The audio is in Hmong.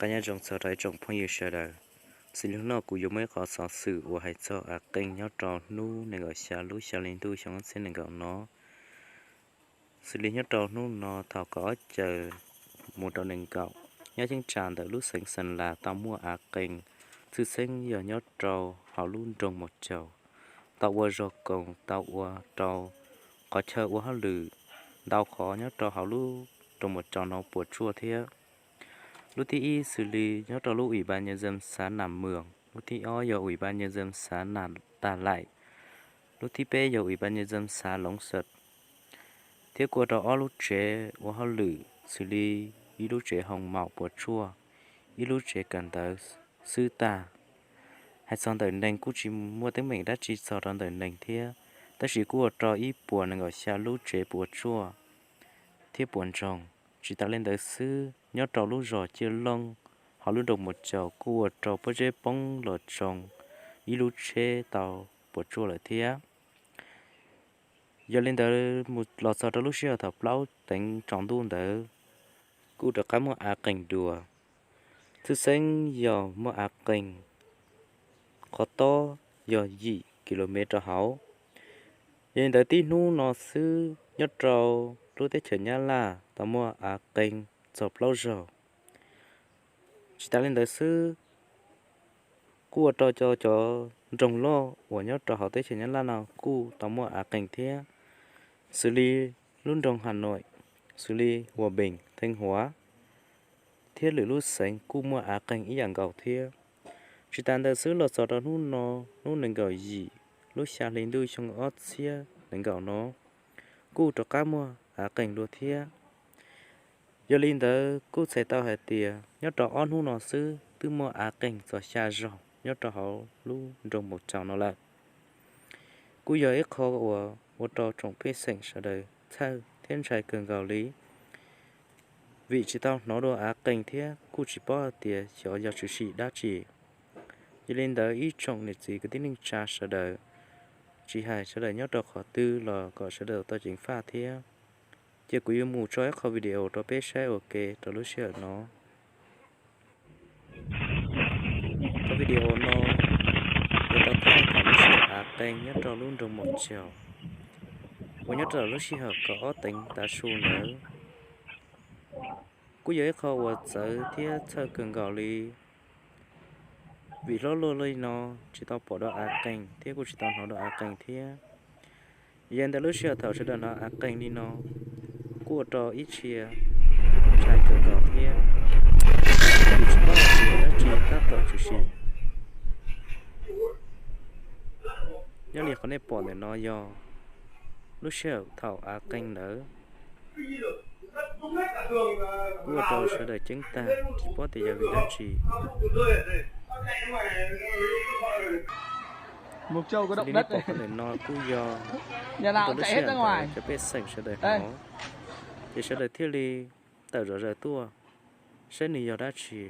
Qab nyob zoo txog rau ib tsoom phooj ywg sawv daws. Xws li hnub no kuv yuav muaj ib qho xov xwm uas hais txog av qeeg nyob rau hnub nees nkaum xya lub xya hli ntuj xyoo ob txhiab nees nkaum no. Xws li nyob rau hnub no thaum kaum ob caug mus rau nees nkaum, nyob cheeb tsam ntawm lub xeev Xeem Las tau muaj av qeeg, tshwj xeeb yog nyob rau hauv lub nroog Mos Caus, tau ua zog koom tau ua rau qhov chaw ua hauj lwm ntau qhov nyob rau hauv lub nroog Mos Caus no puas tsuaj thiab. Lub thib ib xws li nyob rau lub Ủy ban nhân dân xã Nà Mường, lub thib ob yog Ủy ban nhân dân xã Nà Tà Lạy, lub thib peb yog Ủy ban nhân dân xã Lống Sợt, thiab kuj ua rau ob lub tsev ua hauj lwm xws li ib lub tsev hoo maum puas tsuaj, ib lub tsev kawm ntawv xwb tag. Hais txog ntawm neeg kuj tsis muaj teeb meem dab tsi txog rau ntawm neeg thiab, tab sis kuj ua rau ib puas nees nkaum xya lub tsev puas tsuaj thiab puas ntsoog. Tsis tas li ntawd xwb, nyob rau lub zos Ciaj Looj hauv lub nroog Mos Caus kuj ua rau pob zeb poob los tsoo ib lub tsheb tau puas tsuaj lawm thiab. Yog li ntawd mus los txog rau lub sij hawm thaum plaub teev tsaus ntuj ntawd kuj rov qab muaj av qeeg dua. Tshwj xeeb yog muaj av qeeg qhov tob yog yim kilomev rau hauv. Yog li ntawd tib hnub no xwb nyob rau lub teb chaws Nyab Laj tau muaj av qeeg txog plaub zaug. Tsis tas li ntawd xwb, kuj ua rau cov, cov nroog loj uas nyob rau hauv teb chaws Nyab Laj no kuj tau muaj av qeeg thiab, xws li lub nroog Hà Nội, xws li Hòa Bình, Thanh Hóa, thiab lwm lub xeev kuj muaj av qeeg ib yam nkaus thiab. Tsis tas ntawd xwb los txog rau hnub no, hnub nees nkaum yim lub xya hli ntuj xyoo ob txhiab nees nkaum no kuj rov qab muaj av qeeg dua thiab. Yog li ntawd kuj txhais tau hais tias nyob rau ob hnub no xwb twb muaj av qeeg txog xya zaug nyob rau hauv lub nroog Mos Caus no lawm. Kuj yog ib qho uas ua rau tsoom pej xeem sawv daws txhawj thiab ntshai kawg nkaus li, vim tsis tau hnov dua av qeeg thiab kuj tsis paub hais tias xyov yog tshwm sim dab tsi. Yog li ntawd ib tsoom niam txiv kwv tij neej tsa sawv daws, tsis hais sawv daws nyob rau qhov twg los kom sawv daws tau ceev faj thiab. Ces kuv yuav mus tso ib qho video rau peb saib ua ke rau lub sij hawm no. Qhov video no yuav tau thaij thaum lub sij hawm av qeeg nyob rau lub nroog Mos Caus uas nyob rau lub sij hawm kaum ob teev tav su ntawd. Kuj yog ib qho uas txawv thiab txhawj kawg nkaus li, vim hlob luaj li no tsis tau pom dua av qeeg thiab kuj tsis tau hnov dua av qeeg thiab. Yog li ntawd lub sij hawm thaum sawv daws hnov av qeeg li no kuj ua rau ib txhia ntshai kawg nkaus thiab, vim tsis paub hais tias yog dab tsi tab tom tshwm sim. Nyob li qhov nej pom ntawm no yog lub sij hawm thaum av qeeg ntawd, kuj ua rau sawv daws ceeb tag tsis paub tias yog vim dab tsi. Li nej pom qhov ntawm no kuj yog rau lub sij hawm ntawd cov pej xeem sawv daws hnov, ces sawv daws thiaj li tawm zom zaws tuaj saib nws yog dab tsi.